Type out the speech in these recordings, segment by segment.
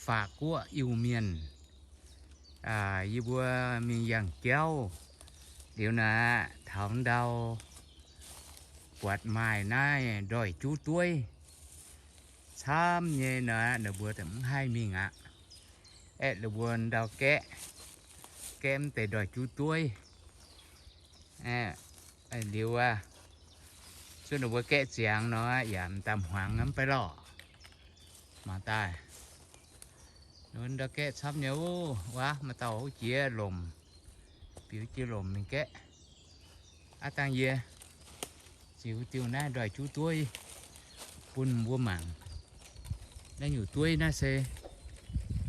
Faatv Guoqv Iu-Mienh, yie mbuo mingh yangh jauv liuz naaic, taux ndau buatc maaih naaiv ndoih juv dueiv camv nyei nor, ninh mbuo mv haih mingh aqv. Aeqv, ninh mbuo ndau gaeqv, gaeqv mv deix ndoih juv dueiv. Liuz aqv, zuov ninh mbuo gaeqv ziangx nor, yaac m'daaih hmuangx mv bei lorqc. Mangc daaih, ndau gaeqv camv nyei oc. Wuov, maaih dauh houv jiex lomc, biux jiex lomc mingh gaeqv. Aav dangh yie ziux diuh naaiv ndoih juv dueiv bun mbuo mangc. Naaiv nyungc dueiv naaiv se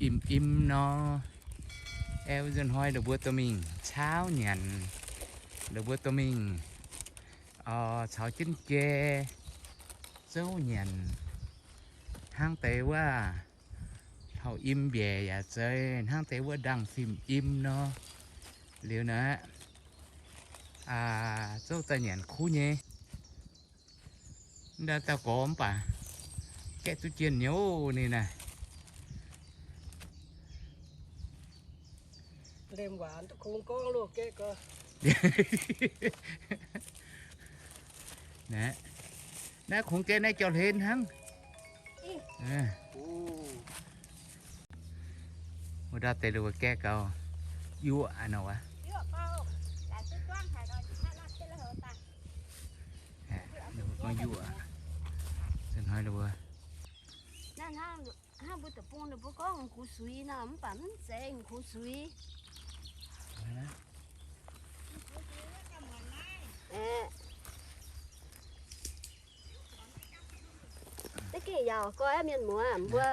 im im nor. Aeqv, wuov nzunc hnoi ninh mbuo dorh mingh caauv nyanc, ninh mbuo dorh mingh caux jienv jai zouv nyanc. Hnangv deix wuov hlauv-im mbiaec yaac zeiz, hnangv deix wuov ndaangh fim-im nor. Liuz naaiv, zouv daaih nyanc kuv nyei. Ndau dauh gorx mv baac gaeqv duqv jienh nyei oc ninh naaiv. Naaiv kungx gaeqv naaiv jauv-hlen hnangv. Wuov ndau deix ninh mbuo gaeqv gau, yuoqc nor wuov. Gorngv yuoqc, hnoi ninh mbuo Hnangv mbuo deic-bung ninh mbuo gorngv kungx suix nor, mv baac mv zeiz kungx suix. Za'gengh yaac gorx mienh muoz mbuo,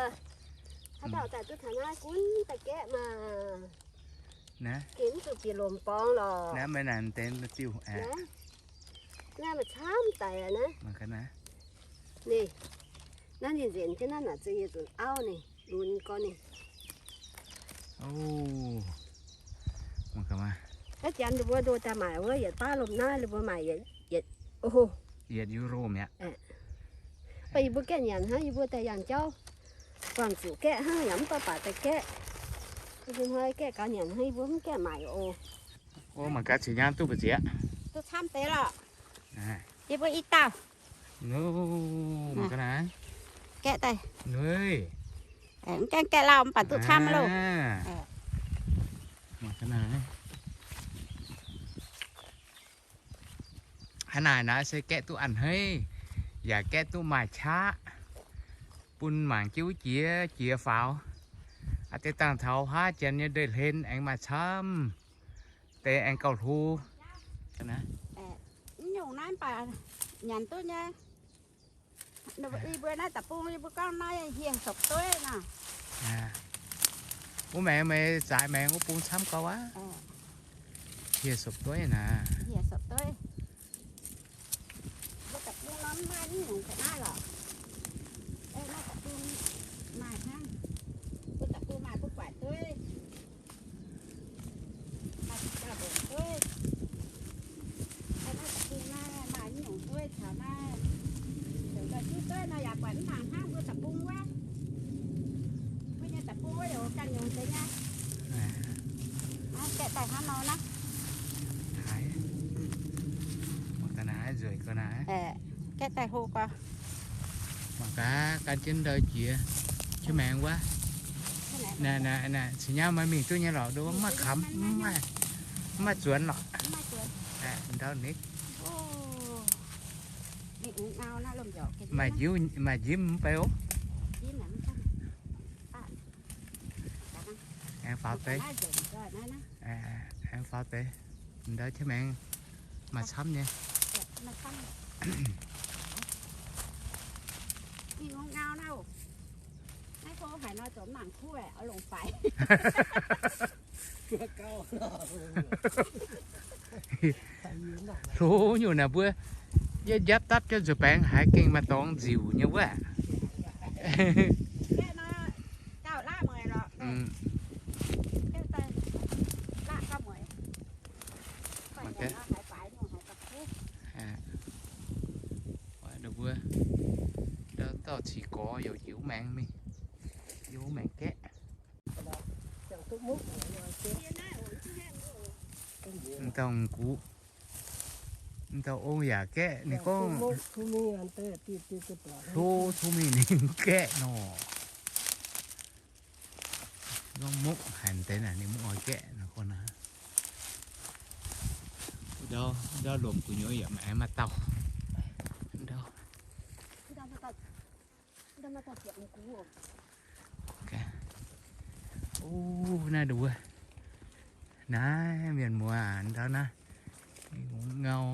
haaix dauh daaih duqv taux naaiv gunv daaih gaeqv maah. Gengh mv zuqc bieqc lomc borngz lorqc. Naaiv maaih camv daic aqv naaiv. Naaiv ninh nzenc jienv naaiv naaic, za'gengh yietc nzunc auv ninh lunx gorx ninh. Naaiv janx ninh mbuo ndoh daaih maaic wuov yietc baav lomh naaiv, ninh mbuo maaic yietc, yietc, yietc euro mi'aqv. Baac yie mbuo gaeqv nyanc hnangv, yie mbuo daaih yangh jauv, buangh zuqc gaeqv hnangv, yaac mv baac baac daaih gaeqv. Ih hnoi gaeqv gaux nyanc hnangv, yie mbuo mv gaeqv maaic oc. Mangc gaax cingx nyei duqv mbu'ziex. Duqv camv deix lorq. Yie mbuo i dauh. Mangc gaax naaiv. Gaeqv daaih. Mv gaengh gaeqv lauh mv baac duqv camv loh. Hnangv naaic naaiv se gaeqv duqv a'hneiv, yaac gaeqv duqv maaih qaqv, bun mangc jienv wuov jiex jiex faaux. Aa, deix dangh taux haav janx nyei ndeic-hlen aengx maaih camv deix aengx gauh hlo. Mv nyungc naaiv mv baac nyanc duqv nyei. Yie mbuo naaiv deic-bung yie mbuo gorngv naaiv hieh sopc dueiv nor. Wuov maengx meih zaaix maengx wuov bung camv gau aqv. Hieh sopc dueiv naaic. Hieh sopc dueiv. Mbuo deic-bung nor mv maaih mv nyungc ga'naaiv lorqc. Naaiv deic-bung maaih hnangv. Mbuo deic-bung maaih butv guaaic dueiv. Maaih dauh mbuonx dueiv. Naaiv deic-bung naaiv maaih mv nyungc dueiv taux naaiv. Ndoih juv dueiv nor yaac buatc mv nangc hnangv mbuo deic-bung wuov. Mbuo nyei deic-bung wuov yaac ganh nyungc deix nyei. Gaeqv daaih hnangv nor naaiv. Haiz, mangc gaax naaiv nzueic gau naaiv. Gaeqv daaih hlo gau. Mangc gaax gan jienv ndau jiex, jienv maengx wuov. Naaiv, naaiv, cingx nyei maaih mingh duqv nyei lorqc, nduov mv maaih kamx, mv maaih zuonx lorqc. Ndau nitv. Maaih njimv, maaih njimv mv bei oc. Aengx faaux deix. Aengx faaux deix. Ndau jienv maengx maaih camv nyei. Hlo nyungc naaic mbuo, yie njapv dapv jauv nzuih baengx haiz gengh maaih dorngx nziuc nyei wuov. Mbuo dauh ciqv gorx youc jiex wuov maengx mingh, yiem wuov maengx gaeqv. M'dauh gux, m'dauh ong yaac gaeqv. Ninh gorngv hlo cong mingh ninh gaeqv nor. Gorngv mokv haic deix naaic ninh mv oix gaeqv nor gorngv naaic. Ndau lomc gu'nyuoz yaac maaih, maaih dauh. Ndau. Naaiv nduov, naaiv mienh muoz ndau naaiv, ngau.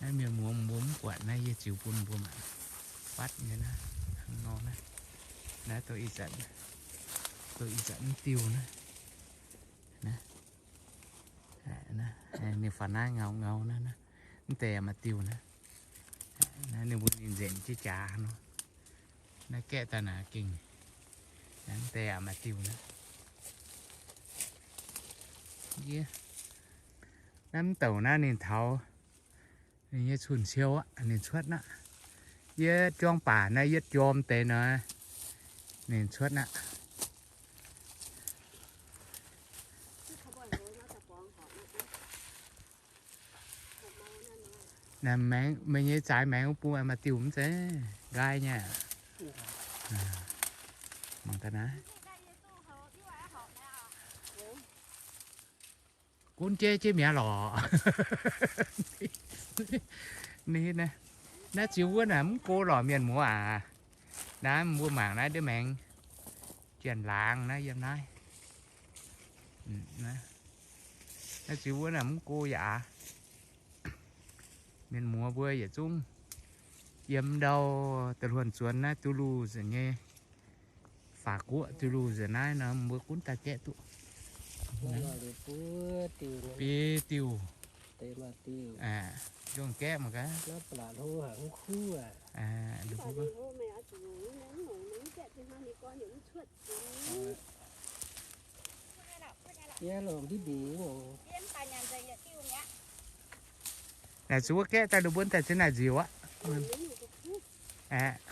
Naaiv mienh muoz mbuo mv buatc naaiv, yie ziux bun mbuo mangc fatv nyei naaiv, hnangv nor naaiv. Naaiv dongh ih zanc, dongh ih zanc mv diuh naaiv. Naaiv, ninh faaux naaiv ngau ngau naaiv, mv deix maaih diuh naaiv. Naaiv ninh mbuo ninh nzenc jienv jaax nor. Naaiv gaeqv daaih naaic gengh, mv deix maaih diuh naaiv. Naaiv mv douc naaiv ninh taux ninh nyei cun-ciou aqv, ninh cuotv aqv. Yietv juangv baac naaiv yietv jorm deix nor, ninh cuotv aqv. Naaiv maengx, meih nyei zaaix maengx wuov bung maaih diuh mv zeiz? Nqaai nyei aqv. Mangc gaax naaiv. Gunv jeiv jeiv mi'aqv lorqc. Naaiv ziux wuov naaic mv go lorqc mienh muoz aac. Naaiv mbuo mangc naaiv ndiev maengx, janx-laangz naaiv yiem naaiv. Naaiv ziux wuov naaic mv go yaac aav. Mienh muoz mbuo yietc zungv yiem ndau da'luonx zuonx naaiv duqv luh nzengc nyei. Faatv guoqv duqv luh nzengc naaiv nor, mbuo gunv daaih gaeqv duqv biei diuh. Ndongh gaeqv mangc gaax. Naaic zuqc wuov gaeqv daaih, ninh mbuo daaih ziex naaic nziux aqv. Aeqv,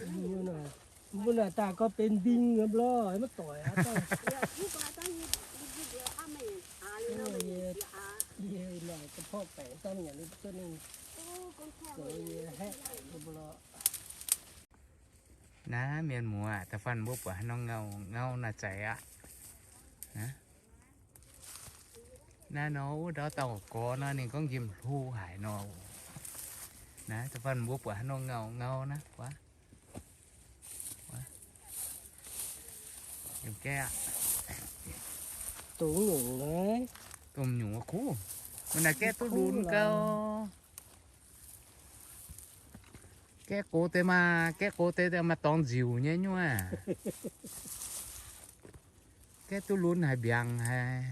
mbuo naaic daaih gorngv benx nding lorqc, maiv doic aqv. Naaiv mienh muoz, da'faanh mbuo buatc haaix nor ngau, ngau naaic zaic aqv. Naaiv nor wuov ndau dauh gorx nor, ninh gorngv nqemh hlo haic nor. Naaiv da'faanh mbuo buatc haaix nor ngau, ngau naaiv, wuov. Yiem gaeqv aqv. Dongh nyungc kuv. Mv naaic gaeqv duqv lunx gau. Gaeqv gox deix maaih, gaeqv gox deix maaih dorngx nziuc nyei nyuoz. Gaeqv duqv lunx haic, mbiaangc haic.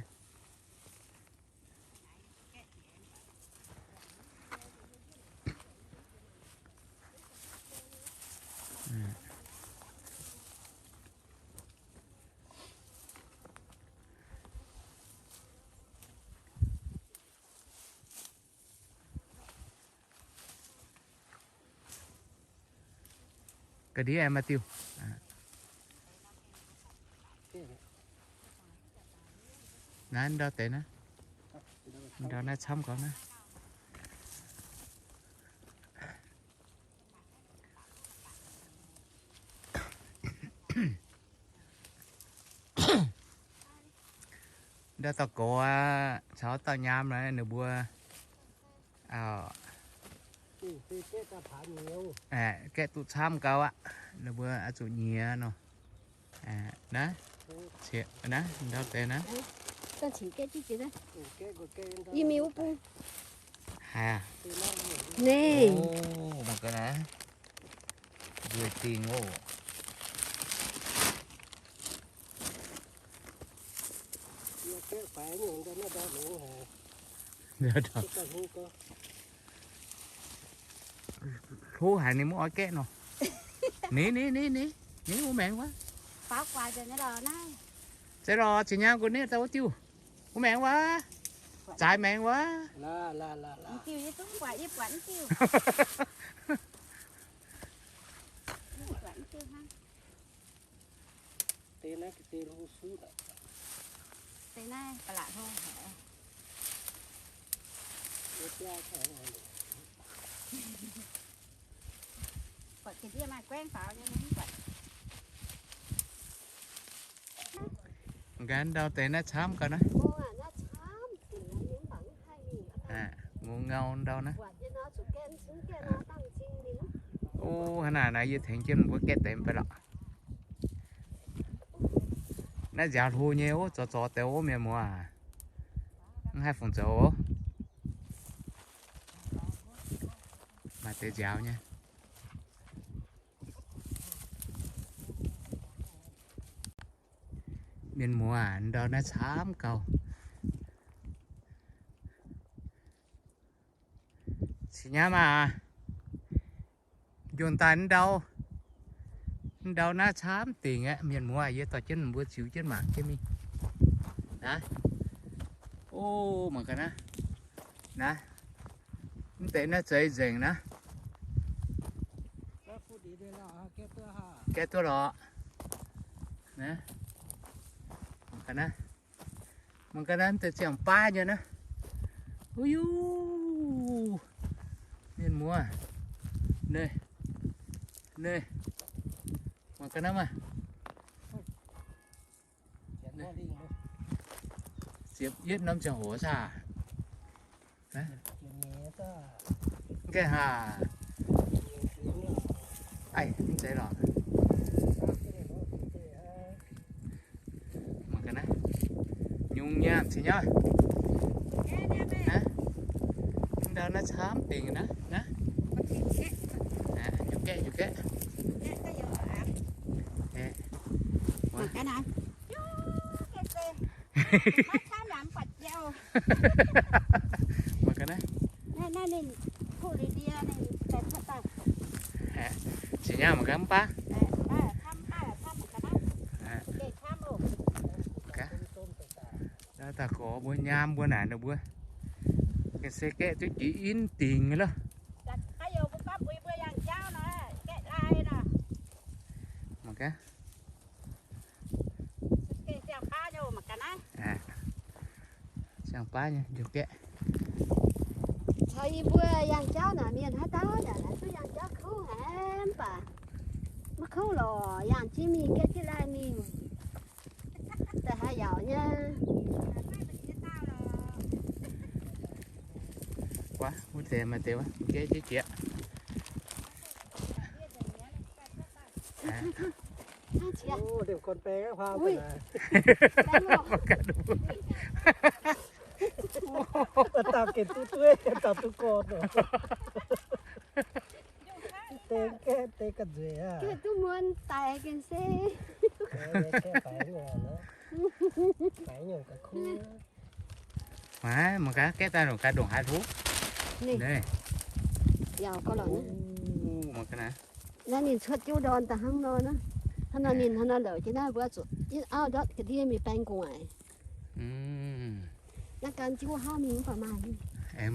Ga'ndiev maaih diuh. Naaiv ndau deix naaiv, ndau naaiv camv gau naaiv. Ndau dauh gox aqv, caux dauh nyaam naaiv ninh mbuo gaeqv duqv camv gau aqv, ninh mbuo oix zuqc nyiex nor. Naaiv, naaiv ndau deix naaiv. Haiz aqv. Mangc gaax naaiv, nzueic dingh oc. Hlo haic ninh mv oix gaeqv nor. Ni, ni, ni, ni, ni wuov maengx wuov. Zeiz lorqc, zinh nyaam nqox nitv daaih wuov diuh. Wuov maengx wuov. Zaaix maengx wuov. Deix naaiv ba'laqc hlo haic. Buatc ga'ndiev maaih guaengv faaux nyei, mv buatc. Ga'ndiev ndau deix naaiv camv gau naaiv. Ngongh ngau ndau naaiv. O, hnangv naaic naaiv yie tengx jienv mbuo gaeqv deix mv bei lorqc. Naaiv nziaaux hlo nyei ov, zorz zorz deix ov, mienh muoz aac. Mv haih fungc zoux ov. Maaih deix nziaaux nyei. Mienh muoz aac, ndau naaiv camv gau. Cingx nyei maah! Njunh daaih ndau, ndau naaiv camv dingc aeqv, mienh muoz aac. Yie dorh jienv mbuo ziux jienv mangc jienv mingh. Naaiv, o, mangc gaax naaiv. Naaiv, mv deix naaiv zeix nzengc naaiv. Gaeqv duqv lorqc. Naaiv, mangc gaax naaiv. Mangc gaax naaiv, mv deix ziangh baav nyei naaiv. Uiuh, mienh muoz, naaiv, naaiv, mangc gaax naaiv maah! Ziepc yietv norm ziangh hoc saah? Mv gaengh haac. Aiv, mv zeiz lorqc. Mangc gaax naaiv, nyungc nyaanh cingx nyei. Ndau naaiv camv dingc naaiv, naaiv. Njuqc gaeqv, njuqc gaeqv. Mangc gaax naaiv. Cingx nyei mangc gaax mv baav. Daaih gorx mbuo nyaam mbuo naaic ninh mbuo gengh se gaeqv duqv jiex in dingc loh. Mangc gaax. Ziangh baav nyei njuqc gaeqv. Caux yie mbuo yangh jauv naaic mienh haaix dauh yaac naaic duqv yangh jauv kouv haic mv baac maiv kouv lorqc, yangh jienv mingh gaeqv jienv laai mingh. Da'haaix yaauc nyei. Wuov deix maaih deix wuov, gaeqv jienv jiex. Dauh gengh duqv dueiv, dauh duqv gorn. Deix gaeqv deix ga'nzueic aqv. Gaeqv duqv muonz daic gengh se. Mangc, mangc gaax, gaeqv daaih longc gaax ndongc haaix hlo. Ninh. Ninh. Yaac gauh lorqc. Mangc gaax naaiv. Naaiv ninh cuotv jienv ndorn daaih hnangv nor naaiv. Hnangv nor ninh hnangv nor louc jienv naaiv mbuo zuqc auv ndortv ga'ndiev mingh baeng gu'nguaaic. Naaiv gan jienv wuov hnangv mingh mv baac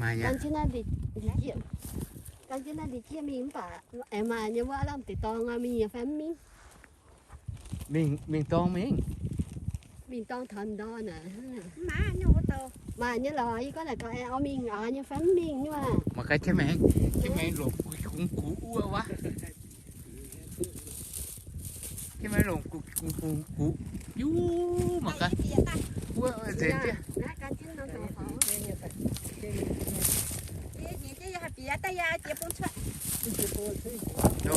maaih. Gan jienv naaiv ndie-, gan jienv naaiv ndie-jieqv mingh mv baac aengx maaih nyei wuov lamh deix dorngx mingh nyei fai mv mingh. Mingh, mingh dorngx mingh. Mingh dorngx taux ndorn naaic. Maaih nyei lorqc, yie gorngv naaic gaax, aengx oix mingh oix nyei fai mv mingh nyei maah. Mangc gaax jienv maengx, jienv maengx longc gux gux wuov. Jienv maengx longc gux gux gux. Yuv, mangc gaax. Wuov nzengc jienv.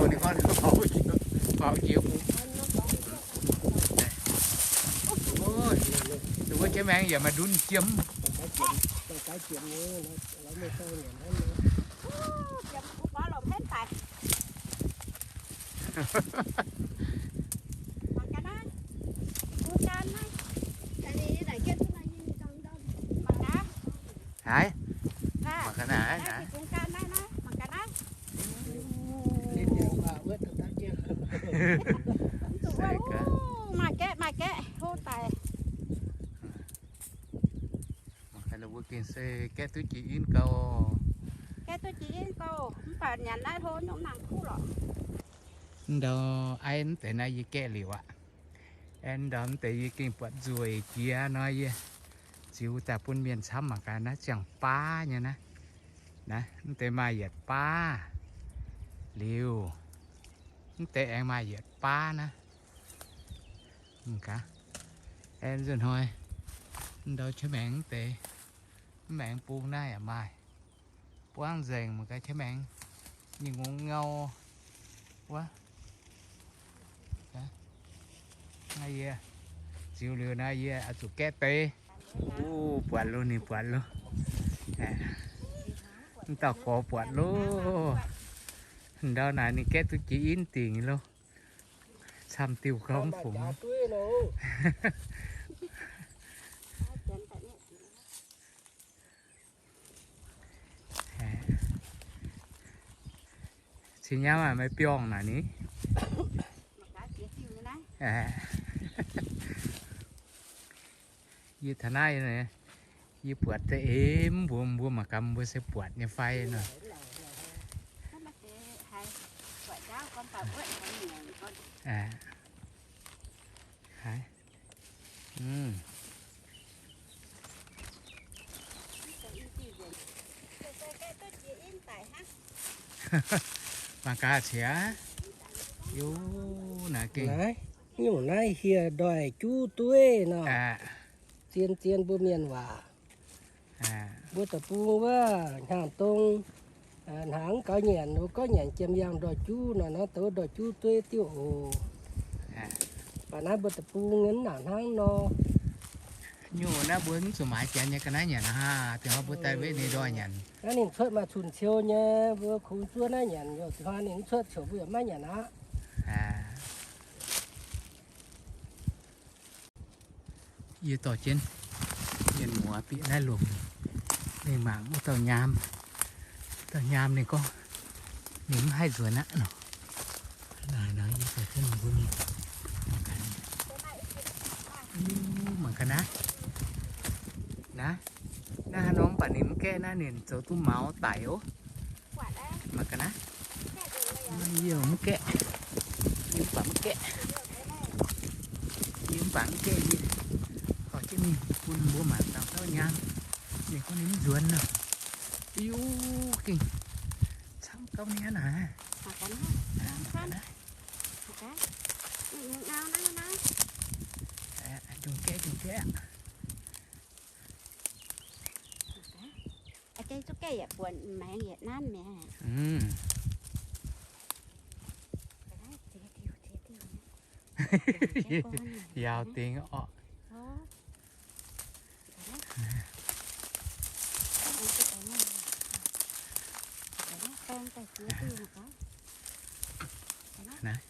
Ninh gorngv faaux jiex bung. Ninh mbuo jienv maengx yaac maaih ndunv jiem. Haaix? Mangc gaax naaiv, naaiv. Maaih gaeqv, maaih gaeqv, hlo daic. Mangc gaax ninh mbuo gengh se gaeqv duqv jiex in gau. Gaeqv duqv jiex in gau, mv baac nyanc naaiv hlo nyungc mangc kuv lorqc. Ndau aiv mv deix naaiv yie gaeqv liuz aqv. Aengx ndau mv deix yie gengh buatc nzueic jiex nor, yie ziux daaih bun mienh camv mangc gaax naaiv ziangh baav nyei naaiv. Naaiv mv deix maaih yietc baav liuz, mv deix aengx maaih yietc baav naaiv. Mangc gaax, aengx nzunc hnoi ndau qiex maengx mv deix, mv maengx bung naaiv yaac maaih. Buangv nzengc mangc gaax qiex maengx nyei ngongx ngau wuov. Naaiv yie ziux liuz naaiv yie oix zuqc gaeqv deix. Buatc loh, ninh buatc loh. Mv dauh gorx buatc loh. Ndau naaic ninh gaeqv duqv jiex inv dingc loh. Camv diuh gauh mv fungx. Cin nyam aac, maiv biorngh naaic ni. Yie taux naaiv, yie buatc deix eix mv mbuox mbuo mangc gaax mbuo se buatc nyei fai nor. Mangc gaax qiex. Yie naaiv, nyungc naaiv hieh ndoih juv dueiv nor. Zien zien mbuo mienh waac. Mbuo deic-bung wuov hnyangx-dong, hnaangx gauh nyanc, wuov gorngv nyanc jiem yangh ndoih juv nor, naaiv dongh ndoih juv dueiv diuh oc. Baac naaiv mbuo deic-bung nyei mv nangc hnangv nor. Nyungc naaiv mbuo mv zuqc maaiz janx nyei ga'naaiv nyanc aqv, dingc hnoi mbuo daaih wetv ninh ndoih nyanc. Naaiv ninh cuotv maaih cun-ciou nyei, mbuo kungx zuov naaiv nyanc, ninh mv cuotv ziouc mbuo yaac maiv nyanc aqv. Yie dorh jienv mienh muoz bieqc naaiv lomc, ninh mangc wuov dauh nyaam. Dauh nyaam ninh gorngv ninh mv haih nzuonx aqv nor. Naaic nor yie dorh jienv mbuo mingh. Mangc gaax naaiv. Naaiv haaix nor mv baac ninh mv gaeqv naaiv, ninh zoux duqv maux daic oc. Mangc gaax naaiv. Yie mv gaeqv. Yie mv baac mv gaeqv. Yie mv baac mv gaeqv, yie dorh jienv mingh bun mbuo mangc dauh dauh nyaam. Ninh gorngv ninh mv nzuonx nor. Aiu, gengh camv gauh niaa naaic. Dungh gaeqv, dungh gaeqv. Yaauc dingx orqc. Naaiv.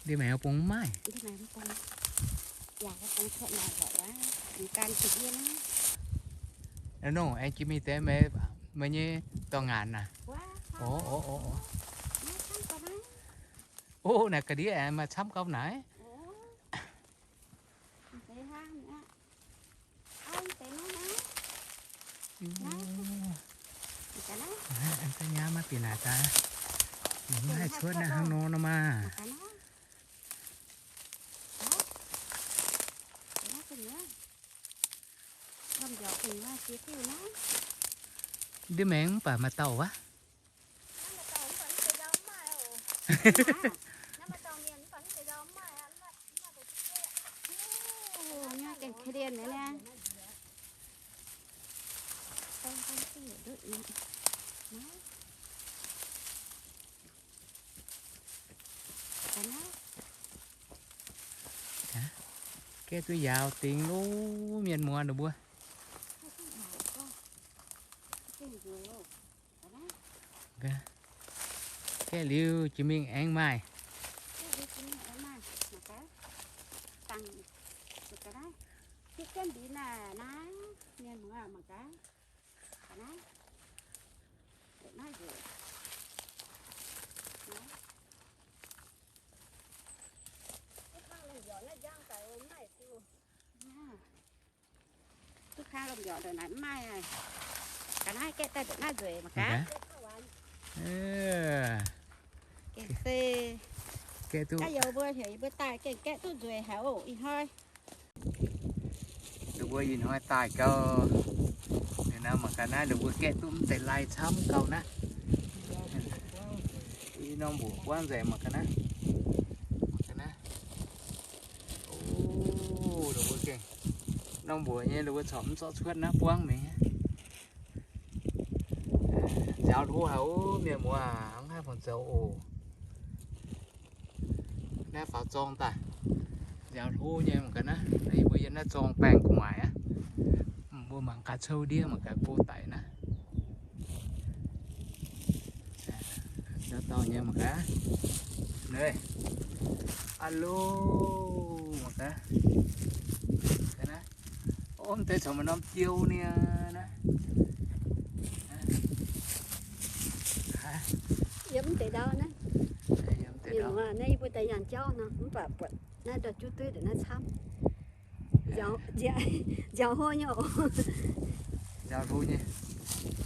Ndie maengx bung mv maaih. Nongh aengx jiex mingh deix meih, meih nyei dorh ngaanc naaic. O, o, o, o. O, naaic ga'ndiev aengx maaih camv gauh naaic. Nyaam maiv bieqc naaic daaih, ninh maiv haih cuotv naaiv hnangv nor nor maah. Ndie maengx mv baac maaih dauh wuov. Gaeqv duqv yaauc dingx loh, mienh muoz ninh mbuo. Gaeqv liuz jiex mingh aengx maaih. Duqv kangv lomh mbiorqc ndongc naaic mv maaih aqv. Ga'naaiv gaeqv daaih ndongc naaiv nzueic mangc gaax. Gaeqv duqv, yie mbuo heuc yie mbuo daaih gaeqv duqv nzueic haic oc ih hnoi. Ninh mbuo ih hnoi daaih gau. Ninh mbuo mangc gaax naaiv, ninh mbuo gaeqv duqv mv deix lai camv gau naaiv. I norm mbuoqc buangv nzengc mangc gaax naaiv. Mangc gaax naaiv. O, ninh mbuo gengh norm mbuoqc nyei, ninh mbuo corc mv zorqv cuotv naaiv buangv mingh. Nziaaux hlo haic oc, mienh muoz aac, mv haih fungc zoux oc. Naaiv faaux zorng daaih, nziaaux hlo nyei mangc gaax naaiv. Yie mbuo yiem naaiv zorng baengh gu'nguaaic aqv. Mbuo mangc gaax cou ndiev mangc gaax go daic naaiv. Nziaaux dauh nyei mangc gaax. Alo, mangc gaax. Mv deix corc maaih norm jiou niaa naaiv. Yiem mv deix ndau naaiv. Naaiv yie mbuo daaih yangh jauv nor, mv baac buatc naaiv ndau juv dueiv ndongc naaiv camv. Nziaaux hlo nyei oc. Nziaaux hlo nyei.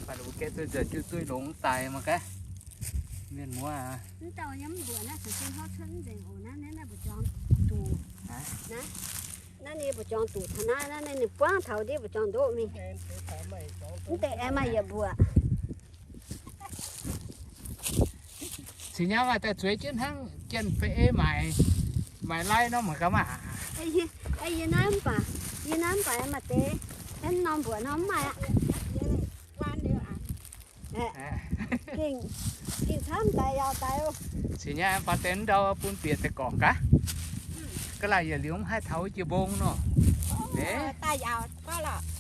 Baac ninh mbuo gaeqv duqv nzueic juv dueiv longx daic mangc gaax. Mienh muoz aac. Mv dauh yiem mv mbuoqc naaiv caux jienv hnov cuotv mv nzengc oc. Naaiv, naaiv naaiv mbu'jorngx duqv. Naaiv ninh mbu'jorngx duqv taux naaiv, naaiv ninh buangv taux ndiev mbu'jorngx ndoqv mingh. Mv deix aengx maaih yietc mbuoqc. Cingx nyei maaih daaih zueiz jienv hnangv, jien fei maaic, maaic lai nor mangc gaax maah. Yie naaiv mv baac, yie naaiv mv baac maaih deix, norm mbuoqc nor mv maaih aqv. Gengh, gengh camv daic yaac daic oc. Cingx nyei faaux deix ndau bun bieqc deix gorqv gaax. Ga'laaic yietc liuz mv haih taux jiex mbong nor. Naaiv.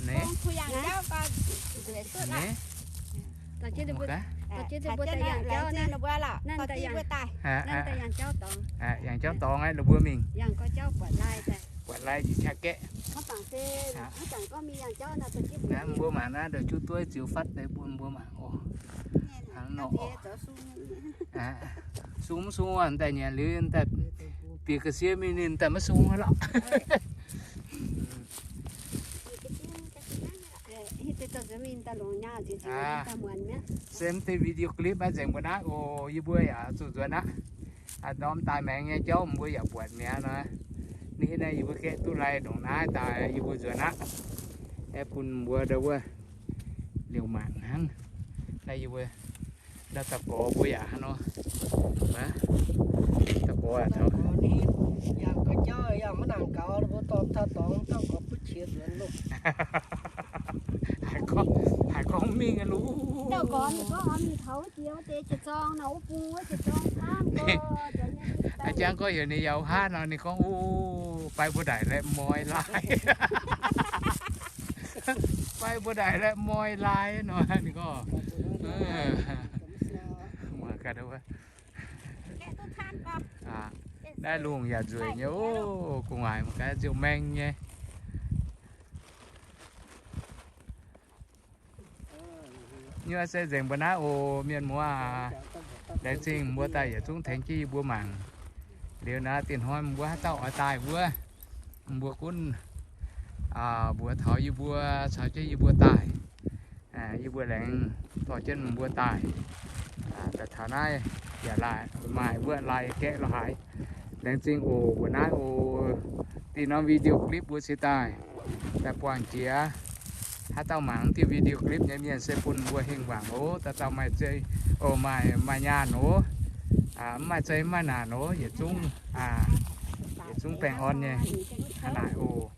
Naaiv. Yangh jauv dorngx aqv, ninh mbuo mingh. Buatc lai jiex qaqv gaeqv. Naaiv mbuo mangc naaiv ndau juv dueiv ziux fatv deix bun mbuo mangc oc. Hnangv nor oc. Sung mv sung daaih nyanc liuz daaih bieqc ga'sie mingh ninh daaih maiv sung lorqc. Se mv deix video clip maiv nzengc mbuo naaiv oc, yie mbuo yaac zuqc nzuonx aqv. Norm daaih maengx nyei jauv mbuo yaac buatc mi'aqv nor. Ninh naaiv yie mbuo gaeqv duqv lai ndongc naaiv daaih yie mbuo nzuonx aqv. Aeqv, bun mbuo ndau wuov liouh maanc hnangv. Naaiv yie mbuo ndau daux gorx mbuo yaac hnangv nor. Daux gorx aac, taux. Haiz gorngv mingh aqv luv. A'jang gorngv heuc ninh yaac haav nor, ninh gorngv, o, bai mbuo ndaic laeqv moi lai. Bai mbuo ndaic laeqv moi lai nor, ninh gorngv. Naaiv lungh yaac nzueic nyei oc, gu'nguaaic mangc gaax nziouv maeng nyei. Nyuoz se nzengc mbuo naaiv oc, mienh muoz aac. Laengz zingh mbuo daaih yietc zungv tengx jienv yie mbuo mangc. Liuz naaiv dinh hnoi mbuo haaix dauh oix daaih wuov, mbuo gunv mbuox taux yie mbuo, caux jienv yie mbuo daaih. Yie mbuo laengz dorh jienv mbuo daaih. Daaih taux naaiv yaac maaih wuov lai gaeqv lo haaix. Laengz zingh oc, mbuo naaiv oc. Dinh norm video clip mbuo cingx daaih, daaih buangh jiex. Haaix dauh mangc diuh video clip nyei mienh se bun mbuo hingh wangc oc. Dauh dauh maaih zei, maaih, maaih nyaanh oc. Mv maaih zei mv maaih naanc oc. Yietc zungv, yietc zungv baengh orn nyei. Hnangv naaic oc.